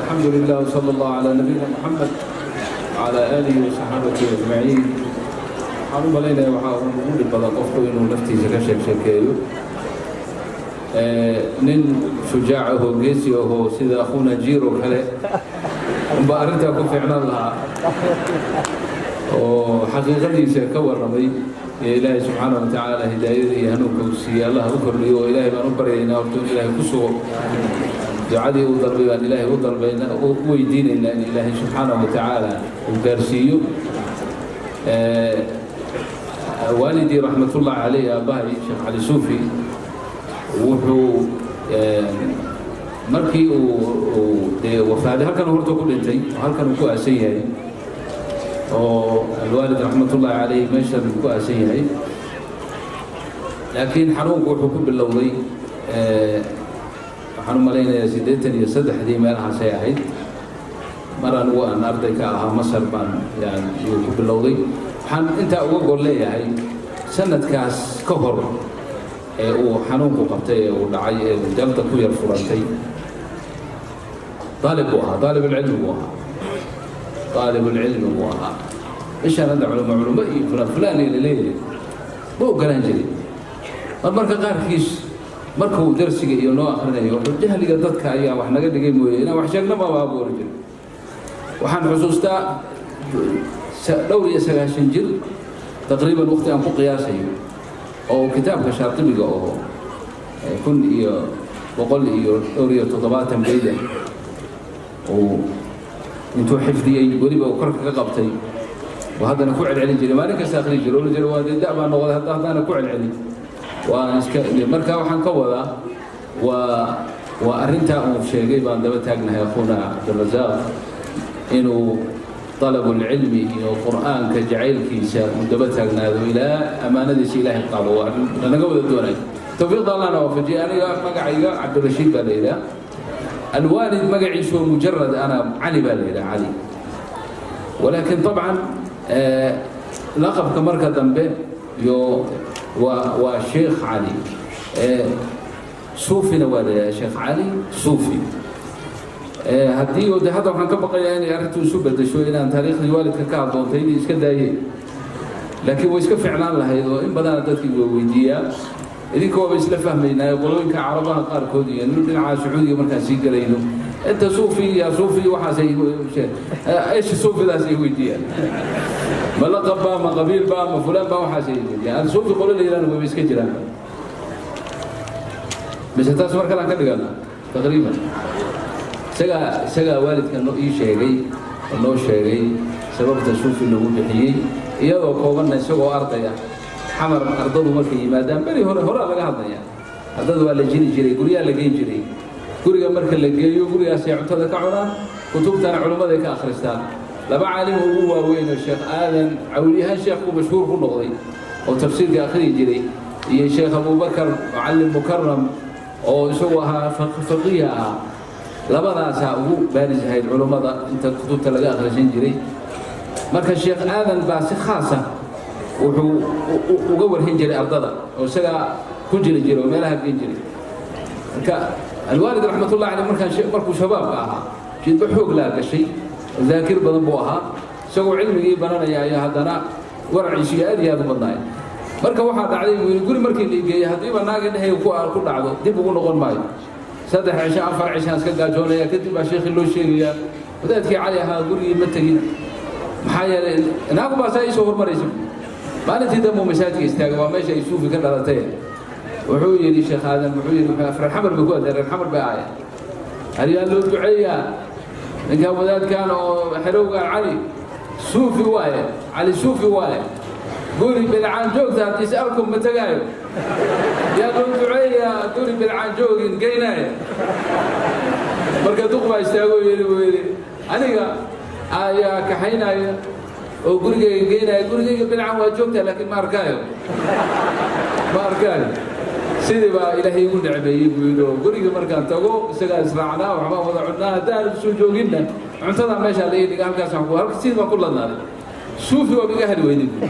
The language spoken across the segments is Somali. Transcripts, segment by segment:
الحمد لله وصلى الله على نبينا محمد وعلى آله وصحابته أجمعين. Waxaan u malaynaya waxaa uu ugu dhib badan qofku inuu naftiisa ka sheeg sheekeeyo. Nin shujaac ahoo geesi ahoo sida akhuuna jiir oo kale unbaa arrintaa ku fiicnaan lahaa oo xaqiiqadiisa ka warramay. Ee Ilaahay subxaana wa tacaala hidaayada iyo hanuunka uu siiyey Allah u kordhiyo, oo Ilaahay baan u baryaynaa horta in Ilaahay ku sugo. Ducadii uu dalbay baan Ilaahay u dalbayna, u weydiinaynaa in Ilaahay subxaana wa tacaala uu gaarsiiyo. Waalidii raxmatullahi caleyh, aabbahay Sheekh Cali Suufi, wuxuu markii uu dee wafaaday halkan horta ku dhintay oo halkan uu ku aasan yahay, oo alwaalid raxmatullahi caleyh meeshan ku aasan yahay. Laakiin xanuunku wuxuu ku bilowday, waxaan u malaynayaa 83-dii meelahaasay ahayd, mar anigu aan arday ka ahaa Masar baan yani yuu ku bilowday. Waxaan intaa uga gol leeyahay, sanadkaas ka hor ee uu xanuunku qabtay ee uu dhacay ee jalda ku yar furantay, daalib buu ahaa, daalibulcilmi buu ahaa, daalibulcilmi buu ahaa. Ishaan hadda culamo culamo iyo fulaan fulaan la leeyahay ma ogolaan jirin. Mar marka qaarkiis marka uu darsiga iyo noo akhrinayo, wuxuu jahliga dadka ayaa wax naga dhigay mooye, inaan wax sheegno maba abuuri jirin. Waxaan xusuustaa dhowr iyo sagaashan jir taqriiban waqti aan ku qiyaasayo oo kitaabka Shaatibiga oo 1174 beyda uu intuu xifdiyey, weliba uu korka ka qabtay oo haddana ku celcelin jiray, maalin kasta akhri jiray, oran jiray: "Waa dee da' baa noqday, hadda haddaana ku celcelin waan iska." Marka waxaan ka wadaa waa arrintaa uu sheegay baan daba taagnahay akhuuna Cabdirasaaq, inuu dalabulcilmi iyo Qur'aanka jacaylkiisa uu daba taagnaado ilaa ammaanadiisa Ilaahay qaado. Waa arrin lanaga wada doonayo. Towfiiqda Allahna waafajiye. Aniga magacayga Cabdirashiid baa la yidhaha. Alwaalid magaciisu waa mujarad ana Cali baa la yidhaha, Cali, walaakin طabcan laqabka marka dambe iyo waa Sheekh Cali Suufina waa la yidhaha, Sheekh Cali Suufi. Haddii de hadda waxaan ka baqayaa inay arrintu isu bedesho inaan taariikhdii waalidka ka hadloontay inay iska daayeen, laakiin way iska ficnaan lahayd oo in badana dadkii waa weydiiyaa. Idinka waaba isla fahmaynaa, qolooyinka Carabaha qaarkood iyo dhinaca Sacuudiga markaan sii gelayno, inta suufi ya suufi waxaasay eesha suufidaas ay weydiiyaan, ma laqab ba, ma qabiil ba, ma fulaan ba, waxaasay weydiiyaan. Suufi qolo la yidhahna wayba iska jiraan, mise taas mar kalaan ka dhigana. Taqriiban isagaa waalidka no ii sheegay oo noo sheegay sababta suufi lagu bixiyey, iyadoo koobanna. Isagoo ardaya Xamar, ardadu markay yimaadaan beri hore horaa laga hadlaya, ardada waa la jiri jiray, guryaha la geyn jiray. Guriga marka la geeyo, gurigaasay cuntada ka cunaan, kutubtana culimmaday ka akhristaan. Laba caalim ugu waaweyn oo Sheekh Aadan Cawliyahaan sheekhu mashhuur ku noqday oo tafsiirka akhriyi jiray, iyo Sheekh Abubakar Mucallim Mukaram oo isagu ahaa faqiih ahaa, labadaasaa ugu baaris ahayd culummada inta kutubta laga akhrisan jiray. Marka Sheekh Aadan baa si khaasa wuxuu uga warhin jiray ardada oo isagaa ku jiri jiray oo meelaha geen jiray. Marka alwaalid raxmatullahi caleyh markaan markuu shabaabka ahaa jidba xoog laa gashay, daakir badan buu ahaa. Isagoo cilmigii baranaya ayaa haddana waraciisu aad iyo aad u badnaay. Marka waxaa dhacday, buu yidhi, guri markii la igeeyey, haddiiba naag indhahayga ku dhacdo, dib ugu noqon maayo. 3 cisho, 4 cishaan iska gaajoonaya. Kadib baa sheekhii loo sheegayaa: "Wadaadkii Cali ahaa gurigii ma tegin, maxaa yeelay naagu baa saa iisoo hormaraysa." Maalintii dambu masaajidka istaagay, waa meesha ay suufi ka dhalatay. Wuxuu yidhi Sheekh Aadan, wuxuu yidhi, reer Xamar bay ku adeen, reer Xamar bay ahaayeen: "Aryaa loo duceeyaa ninkan wadaadkan oo xerowgan Cali Suufi waaye, Cali Suufi waaye, guri bilcaan joogta haddii is arko ma tegaayo, yaa loo duceeyaa, guri bilcaan joogin geynaayo." Marka duq baa istaagoo yidhi, buu yidhi, "Aniga ayaa kaxaynaya oo gurigayga geynaya. Gurigayga bilcaan waa joogtaa, laakiin ma arkaayo, ma arkaayo. Sidii baa Ilaahay igu necmeeyey," buu yidhi, "oo guriga markaan tago isagaa israacnaa, waxbaan wada cunnaa. Haddaan soo jooginna, cuntadaa meeshaa la ii dhiga, halkaasaan ku halka sidii baan ku ladnaaday. Suufi waa iga heli weyday," buu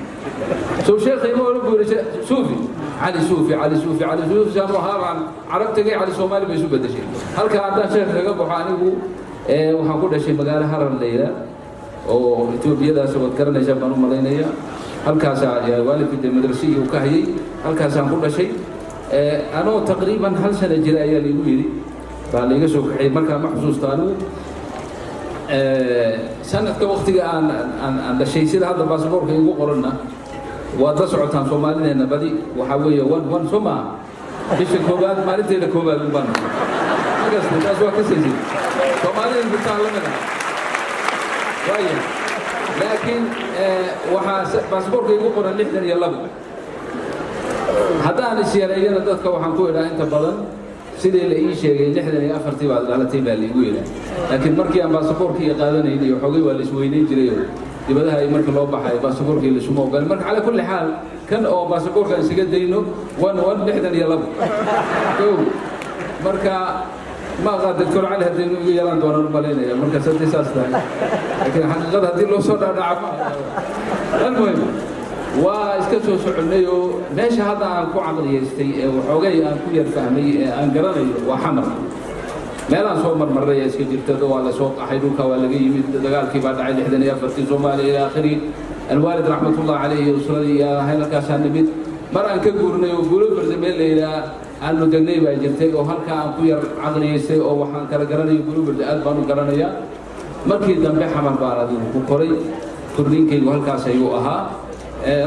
soo sheekhay ma odhan, buu yidhi. "Suufi Cali Suufi, Cali Suufi, Cali Suufi saanu ahaa baan Carab tegay, Cali Soomaali bay isu beddeshay." Halkaa haddaan sheekh kaga baxo anigu. Waxaan ku dhashay magaalo Harar la yidhaah oo Etoobiyadaas waad garanaysaa baan u malaynaya. Halkaasaa waalidku dee madrase iyo ka hayay, halkaasaan ku dhashay. Anoo taqriiban 1 sano jira ayaa laigu yidhi baa laiga soo kaxiyey. Markaa ma xusuusta anigu sanadka waktiga aan dhashay. Sida hadda baasaboorka igu qoranna waad la socotaan, Soomaalideenna badi waxaa weeye 1/1, soo maaha? Bisha koowaad maalinteeda koowaad un baan markasta, taas waa kasaysid Soomaalida intaa la mid ah waaya. Laakiin waxaa baasaboorka igu qoran 62. Haddaan is yareeyana dadka waxaan ku idhaa inta badan sidii la ii sheegay 64-tii baad dhalatay baa laigu yidhaa. Laakiin markii aan baasaboorkii qaadanaynay xoogay waa la isweynayn jiray oo dibadaha ay marka loo baxay baasaboorkii laisuma ogolin. Marka calaa kulli xaal kan oo baasaboorka isaga dayno 1/1 62 kow. Marka ma aqaan Doctor Cali haddii igu yeelan doonaan u malaynaya markaas haddii saas tahay, laakiin xaqiiqada haddii loo soo dhaadhaco. Almuhim, waa iska soo soconnay oo meesha hadda aan ku caqliyaystay ee waxoogay aan ku yar fahmay ee aan garanayo waa Xamar. Meelaan soo marmarray ee iska jirta, waa la soo qaxay, dhulka waa laga yimid, dagaalkii baa dhacay 64-tii Soomaaliya ilaa akhiri. Alwaalid raxmatullah calayhi usradii iyo ahayn halkaasaan nimid. Mar aan ka guurnay oo Buulo Barde meel la yidhaah aanu degnay baa jirtay oo halkaa aan ku yar caqliyaystay oo waxaan kala garanayo. Buulo Barde aad baan u garanayaa. Markii dambe Xamar baan adigu ku koray, korniinkaygu halkaas ayuu ahaa.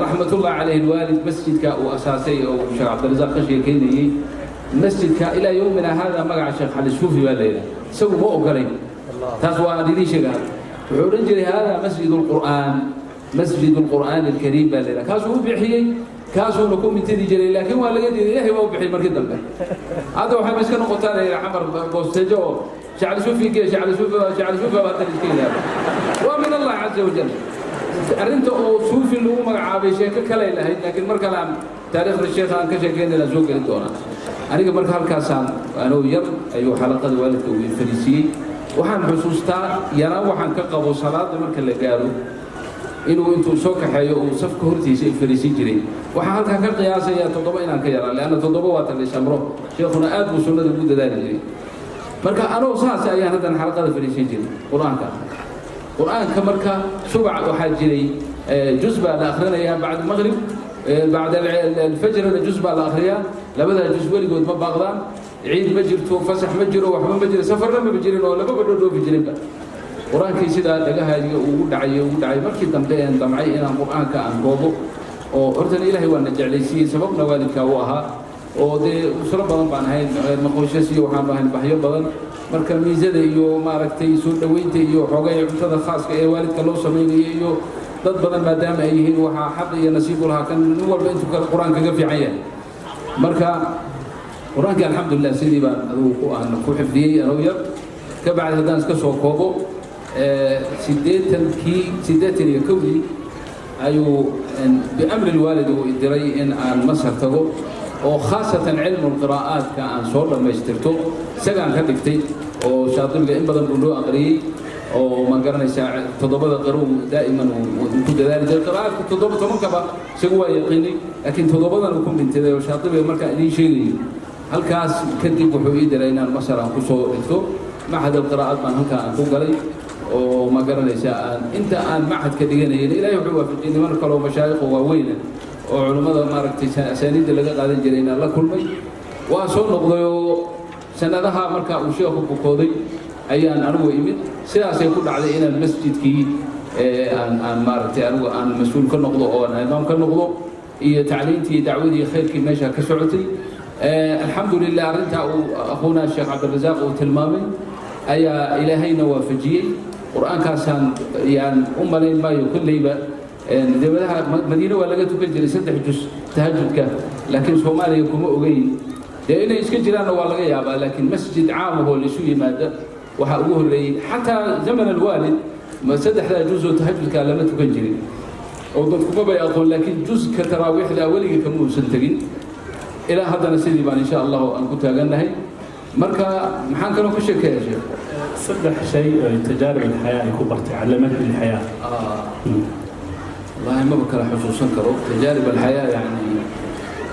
Raxmatullah calayhi alwaalid masjidka uu asaasay oo Sheekh Cabdirasaaq ka sheekeynayey, masjidka ilaa yowmina hada magaca Sheekh Cali Suufi baa la yidhaha. Isagu ma ogolayn taas, waa aan idiin sheegaa. Wuxuu odhan jiray hada masjid alqur'aan, masjid alqur'aan alkariim baa la yidhaha. Kaasuu u bixiyey, kaasuuna ku mintidi jiray, laakiin waa laga diiday. Ilahay waa u bixiyey markii dambe. Hadda waxayba iska noqotaa la yidhaha Xamar boosteejo oo Sheekh Cali Suufi gee, Sheekh Cali Suufi, Sheekh Cali Suufi baa hadda iska yidhahda. Waa min Allah caza wajal arrinta oo suufi lagu magacaabay. Sheeko kaley lahayd, laakiin mar kale aan taariikhda sheekha aan ka sheekeynayna soo gelin doonaa aniga. Marka halkaasaan anoo yar ayuu xalaqada waalidka uu fariisiiyey. Waxaan xusuustaa yaraan waxaan ka qabo salaada marka la gaaro inuu intuu soo kaxeeyo uu safka hortiisa fariisin jiray. Waxaan halkaa ka qiyaasayaa 7 inaan ka yaraa, leanna 7 waa talishamro. Sheekhuna aad buu sunnada ugu dadaali jiray. Marka anoo saas ayaan haddana xalaqada fariisan jiray qur-aanka. Qur-aanka marka subac waxaa jiray juz baa la akhrinayaa bacda maqrib, bacda alfajrna juz baa la akhriyaa. Labadaa juz weligood ma baaqdaan. Ciid ma jirto, fasax ma jiro, waxba ma jiro, safarna maba jirin oo lamaba dhodhoofi jirinba. Qur-aankii sidaa dhagahayga ugu dhacay ugu dhacay. Markii dambe een damcay inaan qur-aanka aan goobo oo hortana Ilaahay waa na jeclaysiiyey, sababna waalidkaa u ahaa oo dee usro badan baan ahayn, maqoysas iyo waxaanu ahayn baxyo badan. Marka miisada iyo maaragtay soo dhoweynta iyo xoogay cuntada khaaska ee waalidka loo samaynayo iyo dad badan maadaama ay yihiin, waxaa xaq iyo nasiib u lahaa kan nin walba intuu kale qur-aan kaga fiican yahay. Marka qur-aankii alxamdulilah sidii baan adugu ku aan ku xifdiyey anoo yar. Ka bacdi haddaan iska soo koobo, 80-kii, 81-dii ayuu biamri lwaalid uu diray in aan Masar tago oo khaasatan cilmu qiraa'aadka aan soo dhammaystirto. Isagaan ka dhigtay oo Shaadibiga in badan buu noo aqriyey oo ma garanaysaa toddobada qiro daa'iman uu ku dadaali jiray. Qiraa'aadka 7 10-kaba isagu waa yaqiinay, laakiin toddobadan uu ku mintiday oo Shaadibiga markaan idiin sheegayo. Halkaas kadib wuxuu ii diray inaan Masar aan ku soo dhigto machad alqiraa'aad baan halkaa aan ku galay oo ma garanaysaa aan inta aan machadka dhiganayn Ilaahay wuxuu waafajiyey niman kaloo mashaayikh oo waaweyna oo culummada maaragtay asaaniidda laga qaadan jiray inaan la kulmay. Waa soo noqday oo sanadaha marka uu sheekhu bukooday ayaan anigu imid. Sidaasay ku dhacday inaan masjidkii aan maaragtay anigu aan mas-uul ka noqdo oo aan imaam ka noqdo iyo tacliintii, dacwadii, khayrkii meesha ka socotay. Alxamdu lilah, arrintaa uu akhuuna Sheekh Cabdirasaaq uu tilmaamay ayaa Ilaahayna waafajiyey. Qur-aankaasaan yaan u malayn maayo kolleyba dibadaha Madiine waa laga tukan jiray 3 jus tahajudka, laakiin Soomaaliya kuma ogeyn. Dee inay iska jiraanna waa laga yaabaa, laakiin masjid caamahoo laisu yimaada waxaa ugu horreeyey xataa zaman alwaalid saddexdaa jus oo tahajudka lama tukan jirin oo dadkuma bay aqoon, laakiin juska taraawiixda weligii kama uusan tegin. Ilaa haddana sidii baan insha allahu aan ku taagannahay. Marka maxaan kaloo ka sheekeeya, sheekh? Saddex shay oo tajaarib alxayaa ay ku bartay، علمتني الحياة. Wallaahi maba kala xusuusan karo tajaarib alxayaa. Yani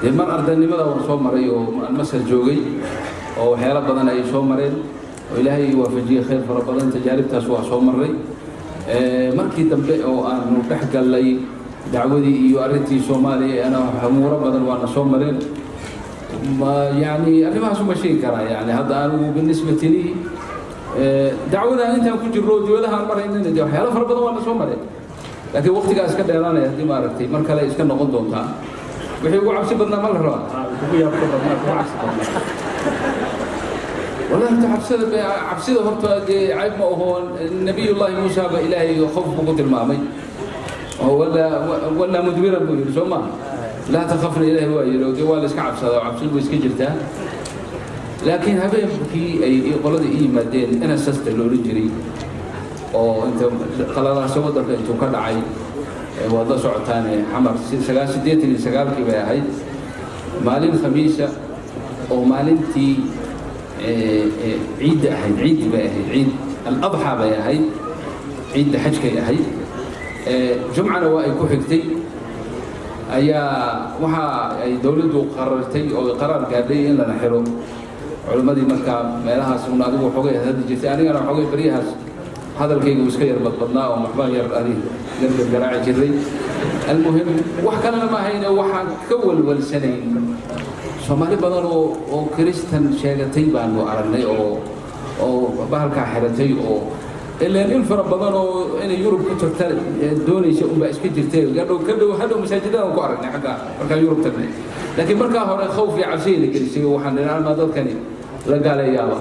dee mar ardaynimada waan soo maray oo aan Masar joogay oo waxyaalo badan ay soo mareen. Oo Ilaahay waafajiyey khayr fara badan. Tajaaribtaas waa soo marray. Markii dambe oo aanu dhex gallay dacwadii iyo arrintii Soomaaliya ana umuuro badan waana soo mareen. Ma yani arrimahaas uma sheegi karaa. Yani hadda anigu بالنسبة لي dacwadan intaan ku jirno, dibadahaan maraynana, dee waxyaalo fara badan waana soo mareen, laakiin waqtigaa iska dheeraanaya. Haddii maaragtay mar kale iska noqon doontaa. Wixii ugu cabsi badnaa ma la rabaa? Kugu yaabka badnaa, kugu cabsi badnaa. Wallahi horta cabsida horta dee cayb ma aho. Nabiyullaahi Muusa ba Ilaahay خوف buu ku tilmaamay oo ولا مدبرا buu yidhi, soo maha? لا تخفna Ilaahay waa yidhi. Oo dee waa la iska cabsadaa oo cabsidu way iska jirtaa, laakiin habeenkii ay qolada ii yimaadeen NSS-ta la odhan jiray oo inta qalalaasa waddanka intuu ka dhacay, waad la socotaane, Xamar 89-kii bay ahayd, maalin Khamiisa oo maalintii ciidda ahayd, ciiddi bay ahayd, ciid al-adxaa bay ahayd, ciidda xajkay ahayd, jumcana waa ay ku xigtay, ayaa waxa ay dowladdu qarartay oo qaraar gaadhay in lana xiro culimmadii. Markaa meelahaas un adigu waxoogay hadli jirtay, anigana waxoogay baryahaas hadalkaygu iska yar badbadnaa oo waxbaan yar adi gargar garaaci jiray. Almuhim, wax kalena ma ahayne, waxaan ka walwalsanayn Soomaali badan oo Kiristan sheegatay baanu aragnay oo bahalkaa xiratay, oo ileen in fara badan oo inay Yurub ku tagta doonaysa unbaa iska jirtay. Hadhow ka dhow hadhow masaajidadaan ku aragnay xagga markaan Yurub tagnay, laakiin markaa hore khawf iyo cabsiyayna gelisay oo waxaan nidhi, ama dadkani la gaalayaaba.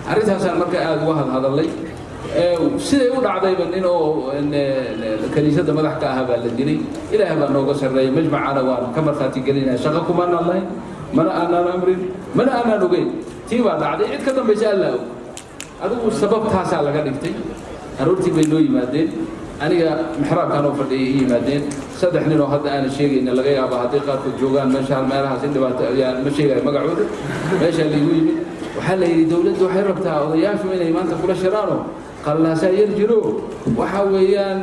Arrintaasaan marka aada uga hadhadalay. Siday u dhacdayba nin oo kaniisadda madax ka ahaa baa la dilay. Ilaah baa nooga sarreeya, majmacana waan ka markhaati gelinaya. Shaqo kumaanaan lahayn, mana aanaan amrin, mana aanaan ogeyn. Tii baa dhacday, cid ka dambaysa Alla og. Adigu sababtaasaa laga dhigtay. Aroortii bay noo yimaadeen, aniga mixraabkan oo fadhiyay ii yimaadeen saddex nin oo hadda aanan sheegayna. Laga yaaba hadday qaarkood joogaan meesha meelahaas in dhibaato ayaan ma sheegayo magacooda. Meeshaa laygu yimid, waxaa la yidhi, dowladdu waxay rabtaa odayaashu inay maanta kula shiraano, qalalaasaa yar jiro. Waxa weeyaan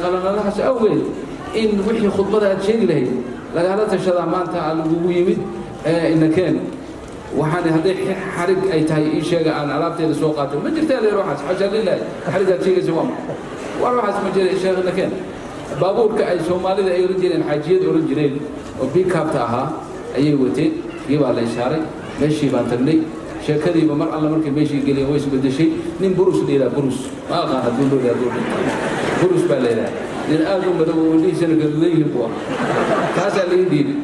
qalaladahaas awgeed in wixii khudbada aad sheegi lahayd lagala tashadaa maanta lagugu yimid, inakeen. Waxaan hadday xarig ay tahay ii sheega, aan alaabteeda soo qaatay. Ma jirtaa leer waxaas, xashaa lilahi, xarigaad sheegaysa waa war waxaas ma jira, sheekh inakeen. Baabuurka ay Soomaalida ay oran jireen xaajiyad oran jireen oo pickup-ta ahaa ayay wateen. Kii baa la ishaaray, meeshii baan tagnay. Sheekadiiba mar alla markay meeshii geliyeen way isbedeshay. Nin Burus la yidhaha, Burus ma aqaan hadduu loo yidhaha, hadduu dhinto, Burus baa la yidhaha, nin aad u madow oo indhihiisana gaduudan yihiin buu ahaa. Kaasaa laga dhiibay.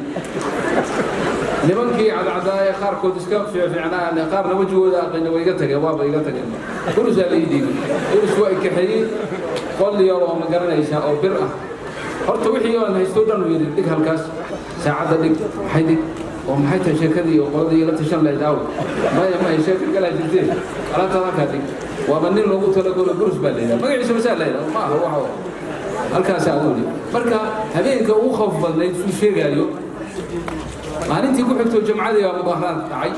Nimankii cadcadaa ee qaarkood iska fiicfiicnaa, qaarna wejigooda aqayna, way iga tageen, waaba iga tageen. Burusaa laga dhiibay. Burus waa i kaxeeyey qol yar oo ma garanaysaa oo bir ah. Horta wixii aan haysto dhan uu yidhi, dhig halkaas, saacadda dhig, maxay dhig, oo maxay tahay sheekadii oo qoladii la tashan lahayd aaw? Maya, maya, sheeko kalaa jirtee, alaabtaad halkaa dhig. Waaba nin loogu talagalo, Burus baa la yidhaha, magaciisa masaa la yidhaha, ma aha waxa halkaasaa aduu dhig. Marka habeenka ugu khawf badnayd suu sheegaayo, maalintii ku xigto jamcadii baa mudaaharaad dhacay.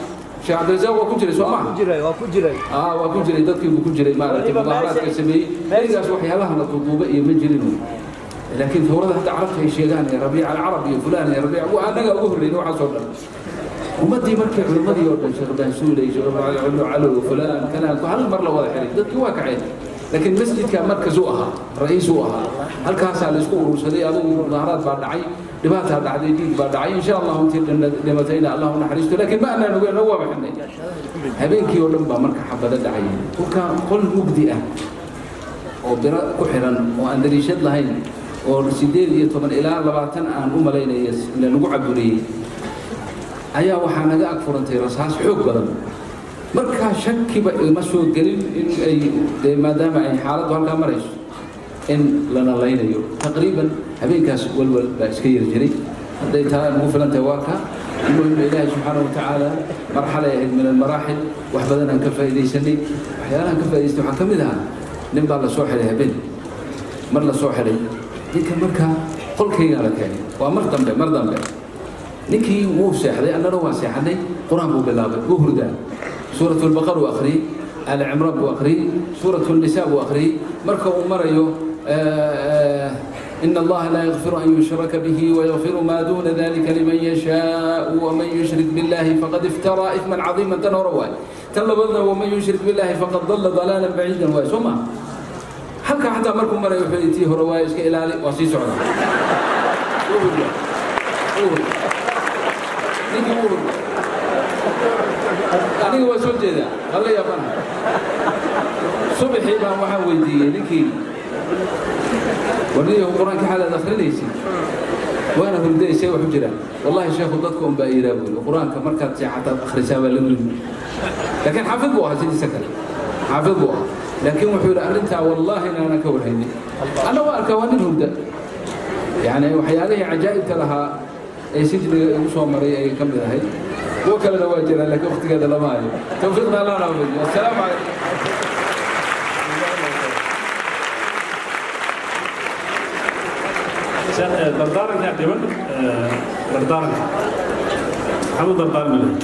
Sheekh Cabdirasaaq waa ku jiray, soo maha? Waa ku jiray. Waa ku jiray, dadkii buu ku jiray maaragtay mudaaharaadka sameeyey. Berigaas waxyaabaha la duuduuba iyo ma jirin, laakiin thawrada hadda Carabta ay sheegaan ee ربيع العرب iyo fulaan iyo rabiic waa annaga ugu horreynay waxaas oo dhan. Ummaddii markii culimmadii oo dhan, Sheekh Baansuuley, Sheekh Calow, fulaan kanaan, hal mar la wada xiray, dadkii waa kaceen. Laakiin masjidka markas uu ahaa, ra'iis uu ahaa, halkaasaa la isku urursaday. Adigu mudaaharaad baa dhacay, dhibaataa dhacday, dhiig baa dhacay. Insha Allahu intii dhimatayna Allah u naxariisto, laakiin ma anaan ogeyn, waaba xidhnay. Habeenkii oo dhan baa marka xabado dhacay. Kolka qol mugdi ah oo biro ku xiran oo aan dariishad lahayn oo 18 ilaa 20 aan u malaynaya lagu caburiyey ayaa waxaa naga ag furantay rasaas xoog badan. Markaa shakiba ima soo gelin in ay dee maadaama ay xaaladdu halkaa marayso in lana laynayo. Taqriiban habeenkaas walwal baa iska yar jiray. Hadday taa nagu filan tahay waa ka. Almuhim, Ilaahay subxaana wa tacaala marxalay ahayd من المراحل, wax badan aan ka faa'iidaysanay. Waxyaalahan ka faa'idaystay waxaa ka mid ahaa nin baa la soo xiray habeen mar la soo xiray. Ninka markaa qolkaygaa la keenay, waa mar dambe. Mar dambe ninkii wuu seexday, annana waa seexanay. Qur-aan buu bilaabay, wuu hurdaa. Suurat Lbaqar uu akhriyey, Aali Cimraan buu akhriyey, Suurat Nisaa buu akhriyey. Marka uu marayo إن الله لا يغفر أن يشرك به ويغفر ما دون ذلك لمن يشاء ومن يشرك بالله فقد افترى إثما عظيما. Tan hore waay, tan labadna ومن يشرك بالله فقد ضل ضلالا بعيدا waay, soo ma? Halkaa xataa markuu maray wuxuu yidhi, tii hore waay, iska ilaali. Waa sii socdaa. Wuu hurdaa, wuu hurdaa ninkii, wuu hurdaa. Aniga waa soo jeedaa, waa la yaabanahay. Subaxii baan waxaan weydiiyey ninkii, warniyahu, qur-aanka xalaad akhrinaysid waana hurdaysay, wax u jiraan? Wallahi sheekhu, dadka un baa iiraa buuri, qur-aanka markaad seexataad akhrisaa baa lagu yimi. Laakiin xaafid buu ahaa, sidiisa kale xaafid buu ahaa. Laakiin wuxuu yidhi, arrintaa wallaahi inaanan ka warhaynin, anna waa arkaa, waa nin hurda. Yani waxyaalihii cajaa'ibta lahaa ee sijniga igu soo maray ay ka mid ahayd. Kuwo kalena waa jiraan, laakiin waqtigeeda lama hayo. Tawfiiqda Allah na waafajiyo. Assalaamu calaykum. Dardaarankaa dhiban, dardaaranka maxaad u dardaarmi lahayd?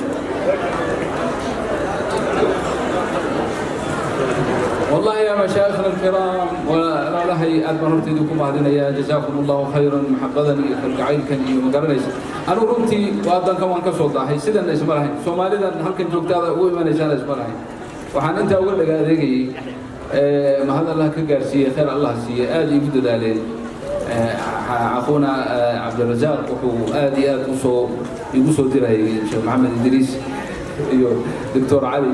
والله يا مشايخنا الكرام, walaalahay, aad baan horta idinku mahadinayaa. جزاكم الله خيرا. Maxabadan iyo kalgacaylkan iyo magaranaysa, anugu runtii wadankan waan ka soo daahay, sidanna isma lahayn, Soomaalidan halkan joogtaada ugu imanaysaana isma lahayn. Waxaan intaa uga dhaga adeegayey, mahad Allah ka gaarsiiyey, khayr Allah siiyey, aad iigu dadaaleen. Akhuuna Cabdirasaaq wuxuu aad iyo aad usoo igu soo dirayay Sheekh Maxamed Idriis iyo Doctor Cali,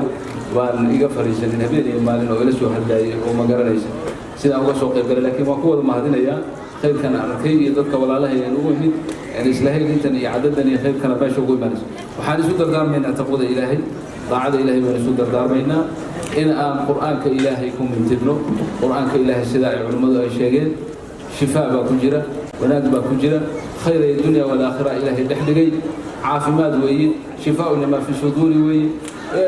waan iga fariisanin habeen iyo maalin oo ila soo hadlaayay oo ma garanaysa sidaan uga soo qayb galay. Laakiin waan ku wada mahadinayaa khayrkan aan arkay iyo dadka walaalahay aan ugu imid aan islahayn intan iyo cadadan iyo khayrkana meesha ugu imanayso. Waxaan isu dardaarmaynaa taqwada Ilaahay, daacada Ilaahay baan isu dardaarmaynaa, in aan Qur'aanka Ilaahay ku mintidno. Qur'aanka Ilaahay, sida ay culimmadu ay sheegeen, shifaa baa ku jira, wanaag baa ku jira, khayr ay dunya walaakhira Ilaahay dhex dhigay, caafimaad weeye, شفاء لما في الصدور weeye.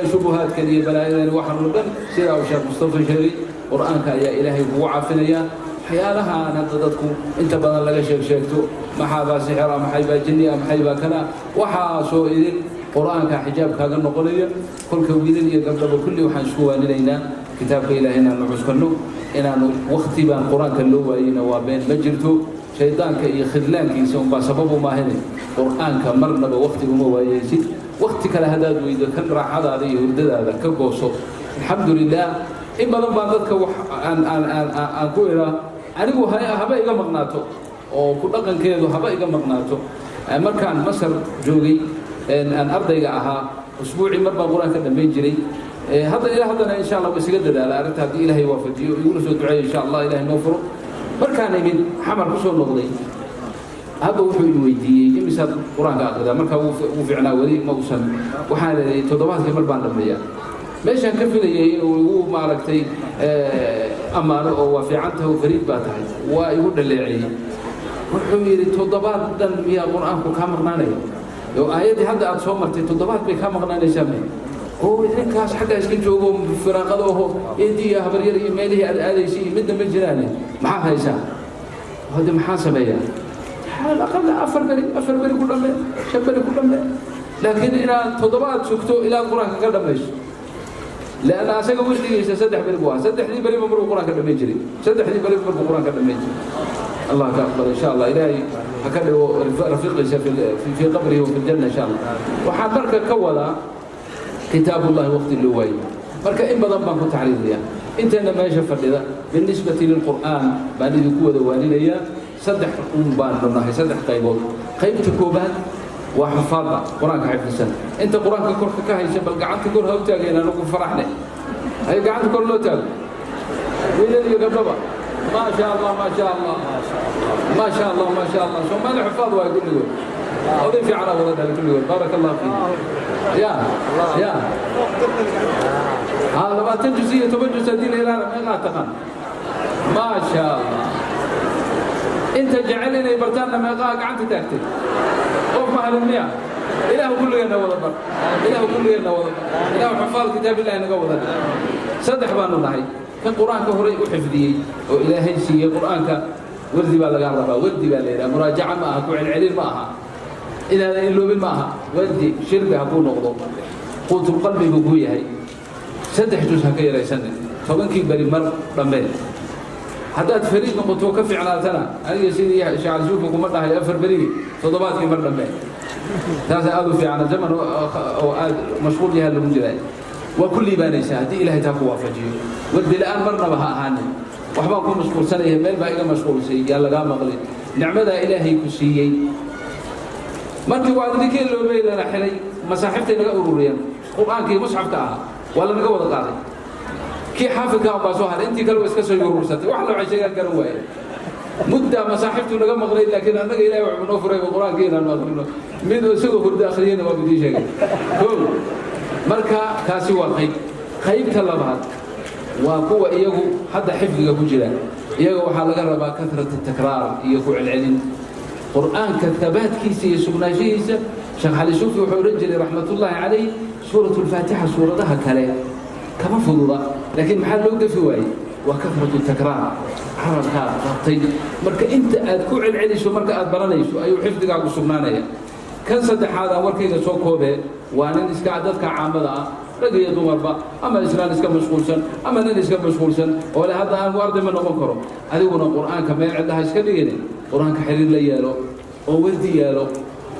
Shubuhaadkan iyo balaayadan waxaan oo dhan, sidaa uu Sheekh Mustafa sheegay, Qur'aanka ayaa Ilaahay kugu caafinayaa. Waxyaalahaan hadda dadku inta badan laga sheeg sheegto, maxaabaa sixira, maxay baa jinni ah, maxay baa kana, waxaasoo idin Qur'aanka xijaab kaaga noqonaya. Kolka wiilal iyo gabdhaba kulli waxaan isku waaninaynaa kitaabka Ilaahay inaanu cuskanno. Inaanu wakti baan Qur-aanka loo waayeyna waa been, ma jirto. Shaydaanka iyo khidlaankiisa unbaa sababu maahine, Qur'aanka marnaba wakti uma waayeysid. Wakti kale haddaad weydo, kan raaxadaada iyo hurdadaada ka gooso. Alxamdu lilah, in badan baan dadka wax aan aan aan aan ku idhaa, anigu haba iga maqnaato oo ku dhaqankeedu haba iga maqnaato. Markaan Masar joogay aan ardayga ahaa, usbuucii mar baan Qur-aanka dhammayn jiray. Hadda ilaa haddana insha Allah isaga dadaala arrinta, haddii Ilaahay waafajiyo. Igula soo duceeyo, insha Allah Ilahay noo furo. Markaan imid Xamar ku soo noqday, hadda wuxuu i weydiiyey, imisaad Qur-aanka akhridaa? Markaa wuu fiicnaa, weli ma usan. Waxaan leeyahay, toddobaadkii mar baan dhammeeyaa. Meeshaan ka filayay inuu igu maaragtay ammaano oo waa fiican tahay oo fariid baa tahay, waa igu dhaleeceeyey. Wuxuu yidhi, toddobaad dhan miyaa Qur-aanku kaa maqnaanaya? Oo aayaddii hadda aad soo martay toddobaad bay kaa maqnaanaysaa me? Oo idinkaas xaggaa iska joogo, firaaqada oho, eedii iyo habaryar iyo meelihii aad aadaysay iyo midna ma jiraane, maxaad haysaa? Hadde maxaan sameeyaa? على الأقل 4 beri, 4 beri ku dhamme, 5 beri ku dhamme. Laakiin inaad toddobaad sugto ilaa Qur-aanka ka dhammayso, لأن asaga wirdigiisa 3 beri buu ahaa. Saddexdii beriba markuu Qur-aanka dhammayn jiray, saddexdii beriba markuu Qur-aanka dhammayn jiray. Allah ka aqbal, insha Allah. Ilaahay ha ka dhigo rafiiqiisa في قبره وفي الجنة, insha Allah. Waxaan marka ka wadaa, kitaabullahi waqti loo waayo, marka in badan baan ku taxriiriyaa. Inteena meesha fadhida, بالنسبة للقرآن baan idinku wada waaninayaa. Saddex un baanu nahay, saddex qaybood. Qaybta koobaad waa xufaadda Qur-aanka xifdisan. Inta Qur-aanka korka ka haysa, bal gacanta kor ha u taageen, anugu faraxne hay gacanta kor loo taago, wiilal iyo gabdhaba. ما شاء الله, ما شاء الله, ما شاء الله, ما شاء الله. Soomaali xufaad waay kulligood, oday fiicana wada dhalay kulligood. بارك الله فيك. Ya ya ha, 20 juz iyo 10 juz haddii la ilaana, meeqaa taqaan? ما شاء الله. Inta jecel inay bartaanna meeqaha gacanta taagtay? Qof ma halin miya? Ilaahu kulligeenna wada bar, Ilaahu kulligeenna wada bar, Ilaahu xufaad kitaab Illahi naga wada dhig. Saddex baanu nahay: kan Qur-aanka horay u xifdiyey oo Ilaahay siiyey Qur-aanka, wardi baa lagaa rabaa. Wardi baa la yidhaha, muraajaca ma aha, ku celcelin ma aha, inaadan iloobin ma aha. Wardi shirbi ha kuu noqdo, quutulqalbi buu kuu yahay. 3 juz ha ka yaraysanin, 10-kii beri mar dhammeen. Haddaad fariid noqoto, ka fiicnaatana, aniga sidii Sheekh Cali Suufi kuma dhahay 4 berigi, toddobaadkii mar dhambe. Taasa aad u fiicana. Zaman oo aad mashquul yaha lagu jiraa, waa ku liibaanaysaa haddii Ilaahay taa ku waafajiyo. Wardi la'aan marnaba ha ahaanin. Waxbaan ku mashquulsanaya, meel baa iga mashquulsay, yaa lagaa maqlin. Nicmadaa Ilaahay ku siiyey markii waa idinkii loobay, lana xilay, masaaxiibtay naga ururiyeen. Qur'aankii musxafka ahaa waa lanaga wada qaaday. Kii xaafidka baa soo haray, intii kale waa iska soo yurursatay. Wax la waxay sheegaan garan waaye. Muddaa masaaxiibtu naga maqlay, laakiin annaga Ilahay waxbuu noo furay qur'aankii inaanu akhrino. Mid isagoo hurdo akhriyena waa idiin sheegay. Kow, marka kaasi waa qayb. Qaybta labaad waa kuwa iyagu hadda xifdiga ku jira. Iyaga waxaa laga rabaa كثرة التكرار iyo ku celcelin qur'aanka, habaatkiisa iyo sugnaanshihiisa. Sheekh Cali Suufi wuxuu odhan jiray, raxmatullaahi calayh, Suurat Alfaatixa suuradaha kale kama fududa, laakiin maxaa loo gafi waayey? Waa كثرة التكرار. Carabkaad qabtay. Marka inta aad ku celceliso marka aad baranayso ayuu xifdigaagu sugnaanaya. Kan saddexaad aan warkayga soo koobee, waa nin iska dadka caamada ah, rag iyo dumarba, ama islaan iska mashquulsan ama nin iska mashquulsan oo le hadda aan arday ma noqon karo. Adiguna qur'aanka meel cidlaha iska dhigine, qur'aanka xiriir la yeelo oo wardi yeelo.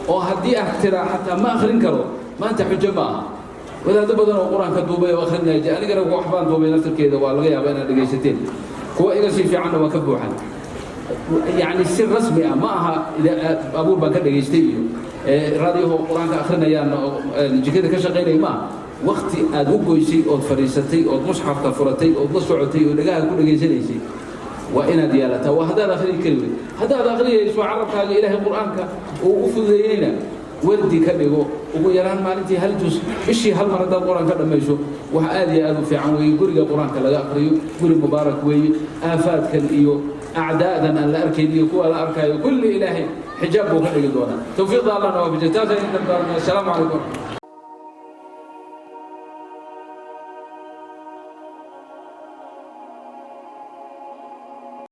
Oo haddii aad tiraa xataa ma akhrin karo maanta, xujo ma aha. Wadaaddo badan oo qur-aanka duubay oo akhrinaya, anigana waxbaan duubay naftarkeeda, waa laga yaabaa inaad dhegaysateen. Kuwa iga sii fiicanna waa ka buuxan. Yacni si rasmi ah ma aha, abuur baan ka dhegaystay iyo raadiyaho qur-aanka akhrinayaan jikada ka shaqaynaya ma aha. Wakti aad u goysay ood fadhiisatay ood musxafka furatay ood la socotay oo dhagaha ku dhegaysanaysay waa inaad yeelataa. Waa haddaad akhriyi kari weyd. Haddaad akhriyayso, carabkaaga Ilaahay qur-aanka uu u fududeeyeyna, wardi ka dhigo ugu yaraan maalintii hal jus. Bishii hal mar haddaad qur-aan ka dhammayso, wax aad iyo aad u fiican weeye. Guriga qur-aanka laga aqriyo guri mubaarak weeye. Aafaadkan iyo acdaadan aan la arkayn iyo kuwa la arkaayo kulli Ilaahay xijaab buu ka dhigi doonaa. Tawfiiqda Allahna waafajiya. Taas ayaan dardaarmay. Assalaamu calaykum.